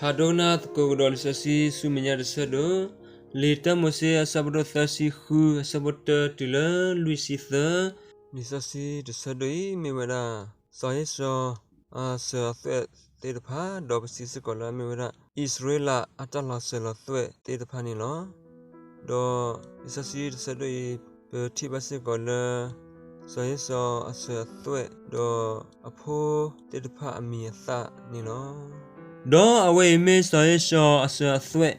ဖးဒိကနၣ်သကိးကဒီးလံာ်စီဆှံဆူမဲာ်ညါတဆၢဒိၣ်, လံာ်တၢမိၤၡ့အဆၢဖးဒိၣ်သၢဆံဃု အဆၢဖိတၢတုၤလၢလွံၢ်ဆံသၢ. လံာ်စီဆှံတဆၢဒိၣ်အံၤမ့ၢ်ဝဲဒၣ် စီၤဧ့ၡီၤအစၢၤအသွဲၣ်သ့ၣ်တဖၣ်, ဒီးပစံးစ့ၢ်ကီးလၢအမ့ၢ်ဝဲဒၣ် အံၣ်စရ့လးအတၢ်လီၤစၢၤလီၤသွဲၣ်သ့ၣ်တဖၣ်န့ၣ်လီၤ. ဒီးလံာ်စီဆှံတဆၢဒိၣ်အံၤ ပထံၣ်ဘၣ်စ့ၢ်ကီးလၢ စီၤဧ့ၡီၤအစၢၤအသွဲၣ် ဒီးအဖိသ့ၣ်တဖၣ်အမံၤအသၣ်န့ၣ်လီၤ. ဒီးအဝဲအံၤမ့ၢ်စီၤဧ့ၡီၤအစၢၤအသွဲၣ်,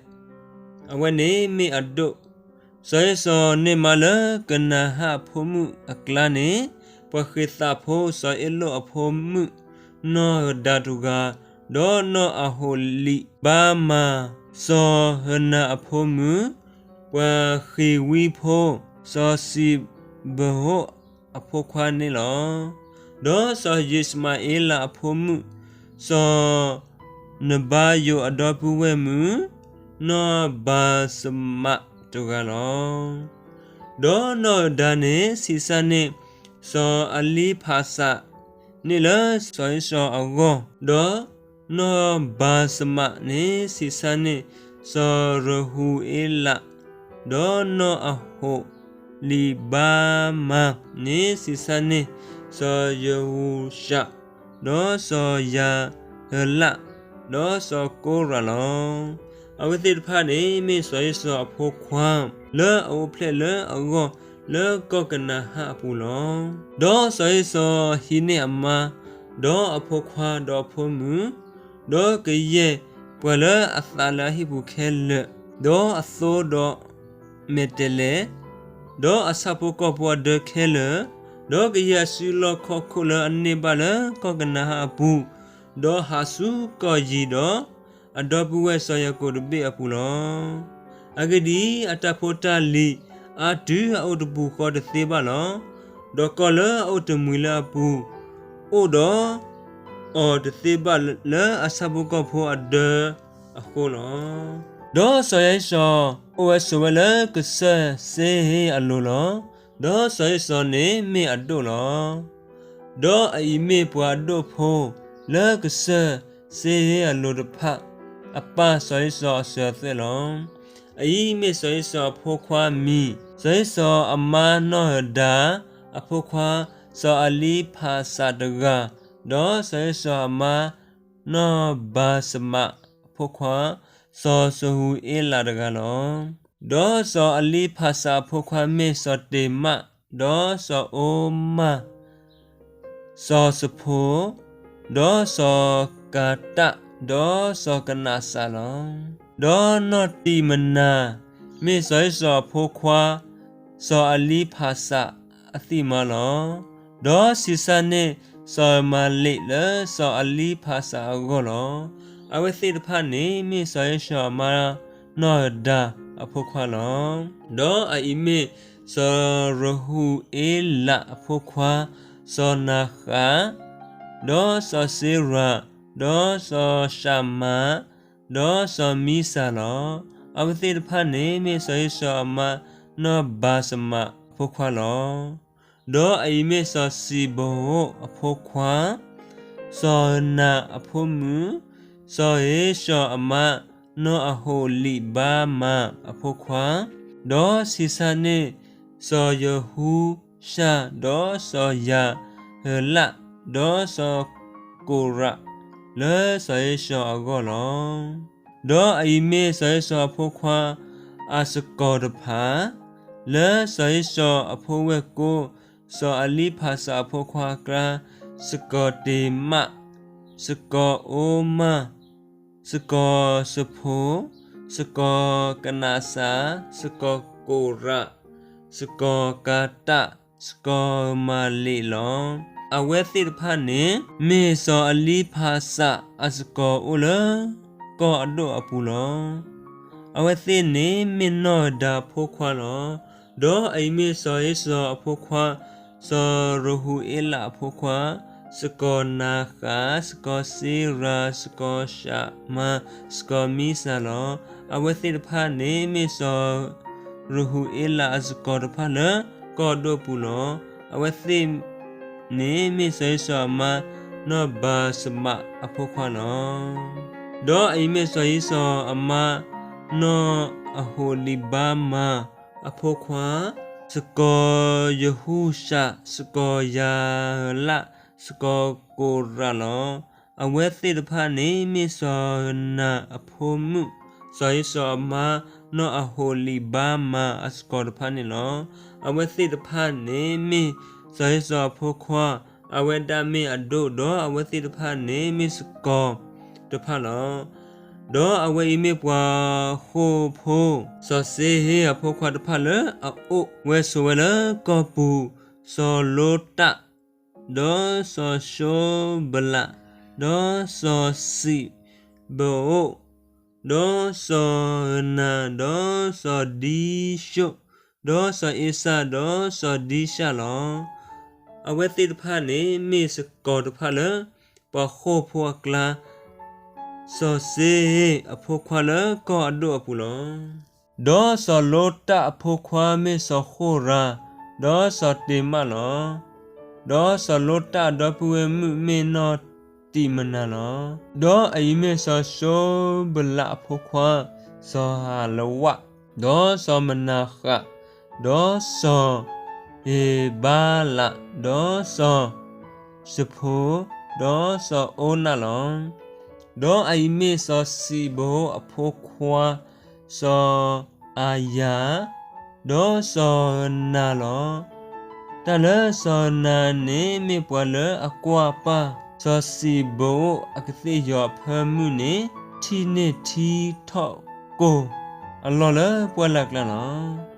အဝဲန့ၣ်မ့ၢ်အဒိၣ်. စီၤဧ့ၡီၤန့ၢ်မါလၢကနၤဧၣ်အဖိမုၣ်အကျါန့ၣ်, ပှၤဃ့းသးဖိ စီၤအ့လိၣ်အဖိမုၣ် နီၢ်ဟဒၤတဂၤ, ဒီးနီၢ်အဟိးလံးဘါမၤ စီၤဟနၤအဖိမုၣ်, ပှၤဃ့ၤဝံဖိ စီၤစံးဘဟိၣ်အဖိခွါန့ၣ်လီၤ. ဒီးစီၤယံးၡမၤအ့လးအဖိမုၣ် စီၤနဘၤယိာ်အဒီပုၢ်ဝဲၢ်မုၣ် နီၢ်ဘၤၡမးတဂၤလီၤ. ဒီးနီၢ်ဟဒၤန့ၣ် ဆံးစၢ်န့ၢ် စီၤအလံဖးစး န့ၣ်လၢစီၤဧ့ၡီၤအဂီၢ်, ဒီးနီၢ်ဘၤၡမးန့ၣ် ဆံးစၢ်န့ၢ် စီၤရဟူးအ့လး, ဒီးနီၢ်အဟိးလံးဘါမၤန့ၣ် ဆံးစၢ်န့ၢ် စီၤယဟူးၡး, ဒီးစီၤယၤဟလး, ဒီးစီၤကိရးလီၤ. အဝဲသ့ၣ်တဖၣ်န့ၣ် မ့ၢ်စီၤဧ့ၡီၤအဖိခွါ လၢအအိၣ်ဖျဲၣ်လၢအဂီၢ် လၢကီၢ်ကနၤဧၣ်အပူၤလီၤ. ဒီးစီၤဧ့ၡီၤဟံးန့ၢ်အမါ, ဒီးအဖိခွါ, ဒီးအဖိမုၣ်, ဒီးကယဲၢ်ပှၤလၢအသးလၢအဟံၣ်ပူၤခဲလၢာ်, ဒီးအသိဒီးမဲာ်တဲးလဲး, ဒီးအဆၣ်ဖိကီၢ်ဖိအဒၢခဲလၢာ်, ဒီးကယဲၢ်အစုလီၢ်ခီၣ်ခိၣ်လၢအန့ၢ်ဘၣ်လၢကီၢ်ကနၤဧၣ်အပူၤ, ဒီးဟးဆူကီၢ်ယံၤဒီး အဒီပုၢ်ဝဲၢ်စီၤယၤကိာ်တဘ့ၣ်အပူၤလီၤ. အဂ့ၢ်ဒ်အံၤ, အတၢ်ဖိတၢ်လံၤအါတုၤအအိၣ်တပူၤဃီတသ့ဘၣ်လီၤ. ဒီးကီၢ်လၢအအိၣ်တမှံၤလၢအပူၤ အိၣ်ဒီးအီၤတသ့ဘၣ်လၢအဆၣ်ဖိကီၢ်ဖိအဒၢအဃိလီၤ. ဒီးစီၤယၤအ့ၡီၤအိၣ်ဝဲဆိးဝဲလၢကစၢၢ်စ့ဟ့အလိၤလီၤ. ဒီးစီၤအ့ၡီၤန့ၣ်မ့ၢ်အဒိၣ်လီၤ. ဒီးအအံၤမ့ၢ်ပှၤအဒိၣ်ဖိလၢကစၢၢ်စ့ဟ့အလိၤတဖၣ်အပၢ်စီၤအ့ၡီၤအစၢၤအသွဲၣ်လီၤ. အအံၤမ့ၢ်စီၤအ့ၡီၤအဖိခွါအမံၤ, စီၤအ့ၡီၤအမါနီၢ်ဟဒၤအဖိခွါ, စီၤအလံဖးစးတဂၤ, ဒီးစီၤအ့ၡီၤအမါနီၢ်ဘၤၡမးအဖိခွါ, စီၤစဟူးအ့လးတဂၤလီၤ. ဒီးစီၤအလံဖးစးအဖိခွါမ့ၢ်စီၤတ့ၤမး, ဒီးစီၤဧိၤမၢ်, စီၤစဖိ, ဒီးစီၤကၤတၣ်, ဒီးစီၤကနးစးလီၤ. ဒီးနီၢ်တံးမနၤ မ့ၢ်စီၤအ့ၡီၤအဖိခွါ, စီၤအလံဖးစးအသံၣ်မါလီၤ. ဒီးဆံးစၢ်န့ၢ်စီၤမၤလ့းလၢစီၤအလံဖးစးအဂီၢ်လီၤ. အဝဲသ့ၣ်တဖၣ်န့ၣ် မ့ၢ်စီၤအ့ၡီၤအမါနီၢ်ဟဒၤအဖိခွါလီၤ. ဒီးအအံၤမ့ၢ်စီၤရဟူးအ့လးအဖိခွါ, စီၤနၤဃး, ဒီးစီၤစ့ရၤ, ဒီးစီၤၡမၤ, ဒီးစီၤမံစၤလီၤ. အဝဲသ့ၣ်တဖၣ်န့ၣ် မ့ၢ်စီၤအ့ၡီၤအမါနီၢ်ဘၤၡမးအဖိခွါလီၤ. ဒီးအအံၤမ့ၢ်စီၤစံးဘဟိၣ်အဖိခွါ, စီၤနၤအဖိမုၣ်, စီၤအ့ၡီၤအမါနီၢ်အဟိးလံးဘါမၤအဖိခွါ, ဒီးဆံးစၢ်န့ၢ်စီၤယဟူၡၢ်, ဒီးစီၤယၤဟလး, ဒီးစီၤကိၤရး, လၢစီၤအ့ၡီၤအဂီၢ်လီၤ. ဒီးအအံၤမ့ၢ်စီၤအ့ၡီၤအဖိခွါအစကီၤတဖၣ်, လၢစီၤအ့ၡီၤအဖိဝဲၢ်ကိာ်, စီၤအလံဖးစးအဖိခွါအကျါ, စကီၤတ့ၤမး, စကီၤဧိၤမၢ်, စကီၤစဖိ, စကီၤကနးစး, စကီၤကိၤရး, စကီၤကၤတၣ်, စကီၤမၤလ့းလီၤ. အဝဲသ့ၣ်တဖၣ်န့ၣ် မ့ၢ်စီၤအလံဖးစးအစကီၤအိၣ်လၢကီၢ်အဒိၣ်အပူၤလီၤ. အဝဲသ့ၣ်န့ၣ်မ့ၢ်နီၢ်ဟဒၤအဖိခွါလီၤ. ဒီးအအံၤမ့ၢ်စီၤအ့ၡီၤအဖိခွါ, စီၤရဟူးအ့လးအဖိခွါ, စကီၤနၤဃး, စကီၤစ့ရၤ, စကီၤၡမၤ, စကီၤမံစၤလီၤ. အဝဲသ့ၣ်တဖၣ်န့ၣ် မ့ၢ်စီၤရဟူးအ့လးအစကီၤတဖၣ်လၢကီၢ်အဒိၣ်အပူၤလီၤ. အဝဲသ့ၣ်န့ၣ်မ့ၢ်စီၤအ့ၡီၤအမါနီၢ်ဘၤၡမးအဖိခွါလီၤ. ဒီးအအံၤမ့ၢ်စီၤဧ့စီအမါ နီၢ်အဟိၣ်လံးဘါမၤအဖိခွါ, စကီၤယဟူၡၣ်, စကီၤယၤလး, စကီၤကိၤရးလီၤ. အဝဲသ့ၣ်တဖၣ်န့ၣ်မ့ၢ်စီၤနၤအဖိမုၣ်, စီၤဧ့စီအမါ နီၢ်အဟိၣ်လံးဘါမၤအစကီၤတဖၣ်န့ၣ်လီၤ. အဝဲသ့ၣ်တဖၣ်န့ၣ်မ့ၢ်စီၤဧ့စီအဖိခွါ, အဝဲဒၣ်မ့ၢ်အဒိၣ်, ဒီးအဝဲသ့ၣ်တဖၣ်န့ၣ်မ့ၢ်စကီၤတဖၣ်လီၤ. ဒီးအဝဲအံၤမ့ၢ်ပှၤဃိာ်ဖိ စီၤစ့ဟ့အဖိခွါတဖၣ်လၢအအိၣ်ဝဲဆိးဝဲလၢကီၢ်ပူၤ, စီၤလိတၣ်, ဒီးစီၤၡိဘလး, ဒီးစီၤစံးဘအိၣ်, ဒီးစီၤနၤ, ဒီးစီၤဒံၡိၣ်, ဒီးစီၤအ့စၢ်, ဒီးစီၤဒံၡၢ်လီၤ. အဝဲသ့ၣ်တဖၣ်န့ၣ်မ့ၢ်စကီၤတဖၣ်လၢ ပှၤဃိာ်ဖိအကျါ စီၤစ့ဟ့အဖိခွါလၢကီၢ်အဒိၣ်အပူၤလီၤ. ဒီးစီၤလိတၣ်အဖိခွါမ့ၢ်စီၤဃိၣ်ရၤ, ဒီးစီၤတ့ၤမၣ်လီၤ. ဒီးစီၤလိတၣ်အဒီပုၢ်ဝဲၢ်မုၣ်မ့ၢ်နီၢ်တံးမနၤလီၤ. ဒီးအအံၤမ့ၢ်စီၤၡိဘလးအဖိခွါ, စီၤဟၤလဝၣ်, ဒီးစီၤမနၤဃး, ဒီးစီၤဧ့ဘါလး, ဒီးစီၤၡဖိ, ဒီးစီၤအိနၣ်လီၤ. ဒီးအအံၤမ့ၢ်စီၤစံးဘအိၣ်အဖိခွါ, စီၤအၤယၤ, ဒီးစီၤနၤလီၤ. တၢ်လၢစီၤနၤန့ၣ်မ့ၢ်ပှၤလၢအကွၢ်ပာ်စီၤစံးဘအိၣ်အကသ့ၣ်ယီၤအဖၢမုၢ်န့ၣ် ထံၣ်န့ၢ်ထံထီၣ်ကိၢ်အလီၢ်လၢပှၢ်လၢ်ကျါလီၤ.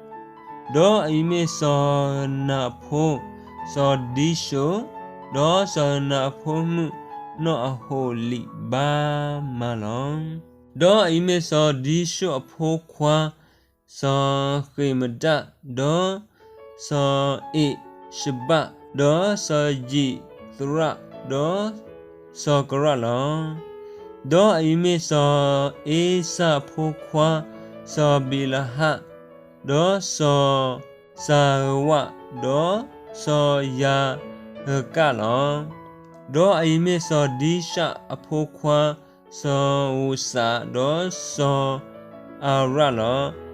ဒီးအအံၤမ့ၢ်စီၤနၤအဖိ, စီၤဒံၡိၣ်, ဒီးစီၤနၤအဖိမုၣ်နီၢ်အဟိၣ်လံးဘါမၤလီၤ. ဒီးအအံၤမ့ၢ်စီၤဒံၡိၣ်အဖိခွါ, စီၤဃ့ၣ်မဒၣ်, ဒီးစီၤအ့ၣ်ၡဘၣ်, ဒီးစီၤယံးသရၣ်, ဒီးစီၤကရၣ်လီၤ. ဒီးအအံၤမ့ၢ်စီၤအ့စၢ်အဖိခွါ, စီၤဘံၤလဟၣ်, ဒီးစီၤစၤဧၤဝၣ်, ဒီးစီၤယၤဧကၣ်လီၤ. ဒီးအအံၤမ့ၢ်စီၤဒံၡၣ်အဖိခွါ, စီၤဧိၤစး, ဒီးစီၤအၤရၣ်လီၤ.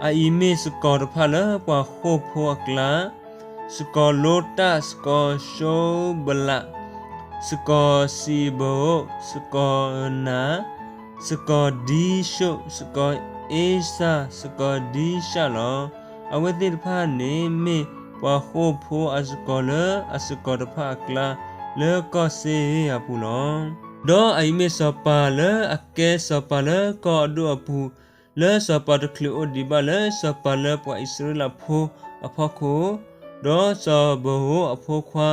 အအံၤမ့ၢ်စကီၤတဖၣ်လၢပှၤဃိာ်ဖိအကျါ, စကီၤလိတၣ်, စကီၤၡိဘလး, စကီၤစံးဘအိၣ်, စကီၤနၤ, စကီၤဒံၡိၣ်, စကီၤအ့စၢ်, စကီၤဒံၡၣ်လီၤ. အဝဲသ့ၣ်တဖၣ်န့ၣ်မ့ၢ်ပှၤဃိာ်ဖိအစကီၤလၢအစကီၤတဖၣ်အကျါ လၢကီၢ်စ့ဟ့အပူၤလီၤ. ဒီးအအံၤမ့ၢ်စီၤပၤလၢအကဲစီၤပၤလၢကီၢ်အဒိၣ်အပူၤ, လၢစီၤပၤတချုးအိၣ်ဒံးဘၣ်လၢစီၤပၤလၢပှၤအံၣ်စရ့လးဖိအဖီခိၣ်, ဒီးစီၤဘအိၣ်အဖိခွါ,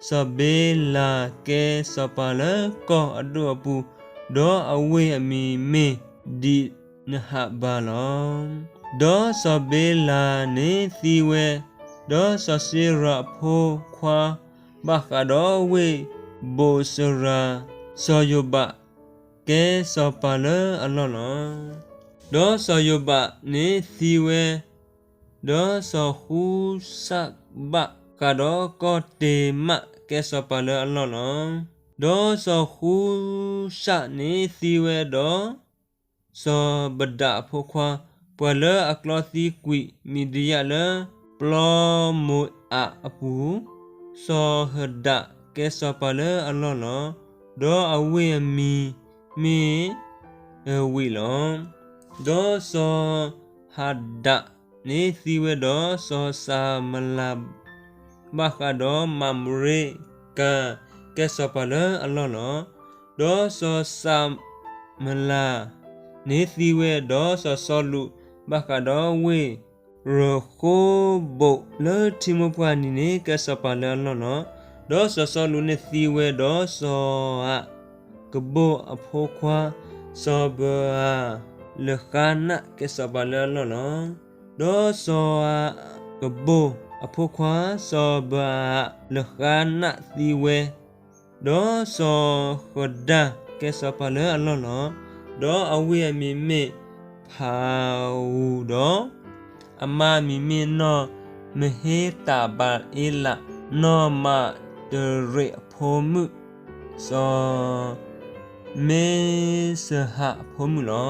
စီၤဘ့လးကဲစီၤပၤလၢကီၢ်အဒိၣ်အပူၤ, ဒီးအဝ့ၢ်အမံၤမ့ၢ်ဒံးနဟးဘၤလီၤ. ဒီးစီၤဘ့လးန့ၣ်သံဝဲ, ဒီးစီၤစ့ရၤအဖိခွါ ဘၣ်ဃးဒီးဝ့ၢ်ဘိးစရၤ, စီၤယိၤဘး ကဲစီၤပၤလၢအလီၢ်လီၤ. ဒီးစီၤယိၤဘးန့ၣ်သံဝဲ, ဒီးစီၤဃူၡၣ်ဘၣ်ဃးဒီးကီၢ်တ့ၤမး ကဲစီၤပၤလၢအလီၢ်လီၤ. ဒီးစီၤဃူၡၣ်န့ၣ်သံဝဲဒီး စီၤဘဒးအဖိခွါ, ပှၤလၢအကျီသံကွံာ်မံၤဒယၣ်လၢပျီမိၤအးအပူၤ, စီၤဟဒးကဲစီၤပၤလၢအလီၢ်လီၤ. ဒီးအဝ့ၢ်အမံၤမ့ၢ်အဝံးလီၤ. ဒီးစီၤဟဒးန့ၣ်သံဝဲဒီး စီၤစၤမလၤ ဘၣ်ဃးဒီးမးရ့ကၤ ကဲစီၤပၤလၢအလီၢ်လီၤ. ဒီးစီၤစၤမလၤန့ၣ်သံဝဲဒီး စီၤစီလူး ဘၣ်ဃးဒီးဝ့ၢ်ရဃိဘိးလၢထံမိၢ်ပှၢ်နံၤန့ၣ် ကဲစီၤပၤလၢအလီၢ်လီၤ. ဒီးစီၤစီလူးန့ၣ်သံဝဲဒီး စီၤအးကဘိၢ်အဖိခွါ စီၤဘအၤလဃါနး ကဲစီၤပၤလၢအလီၢ်လီၤ. ဒီးစီၤအးကဘိၢ်အဖိခွါ စီၤဘအၤလဃါနးသံဝဲ, ဒီးစီၤဃဒၤကဲစီၤပၤလၢအလီၢ်လီၤ. ဒီးအဝ့ၢ်အမံၤမ့ၢ်ဖၤဧူၤဒီး အမါအမံၤမ့ၢ်နီၢ်မဟ့တၤဘၤအ့လး, နီၢ်မၤတရ့းအဖိမုၣ်, စီၤ မ့ၢ်စဟးဖိမုၣ်လီ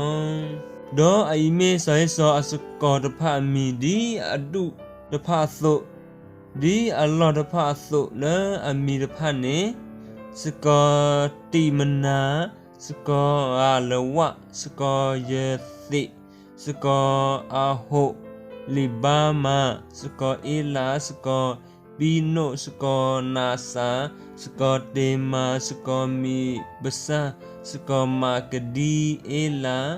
ၤ. ဒီးအအံၤမ့ၢ်စီၤဧ့ၡီၤအစကီၤတဖၣ်အမံၤ ဒ်အဒူၣ်တဖၣ်အသိး, ဒ်အလီၢ်တဖၣ်အသိးလၢအမံၤတဖၣ်န့ၣ်, စကီၤတံးမနၤ, စကီၤအၤလဝး, စကီၤယသ့း, စကီၤအၤဟိးလံးဘါမၤ, စကီၤအ့လး, စကီၤပံနိၣ်, စကီၤနးစၤ, စကီၤတ့မၤ, စကီၤမံးဘစၢ်, စကီၤမၤကဒံအ့လး,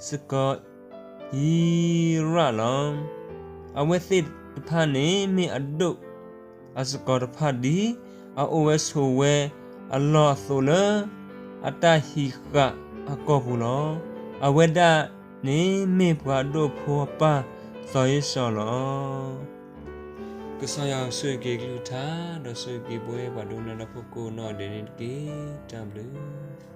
စကီၤ ဧံရၣ်လီၤ. အဝဲသ့ၣ်တဖၣ်န့ၣ်မ့ၢ်အဒိၣ်အစကီၤတဖၣ် ဒ်အအိၣ်ဝဲဆိးဝဲအလီၢ်အသိးလၢအတၢ်ဟံးဃာ်အကီၢ်ပူၤလီၤ. အဝဲဒၣ်န့ၣ်မ့ၢ်ပှၤဒိၣ်ဖိအပၢ်စီၤဧ့ၡီၤလီၤ. ကစၢ်ယွၤဆိၣ်ဂ့ၤက့ၤကလုၢ်ကထါ ဒီးဆိၣ်ဂ့ၤက့ၤပဝဲပှၤဒိကနၣ်တၢ်ဖိကိးနီၢ်ဒဲးန့ၣ်တက့ၢ်. တၢ်ဘျုး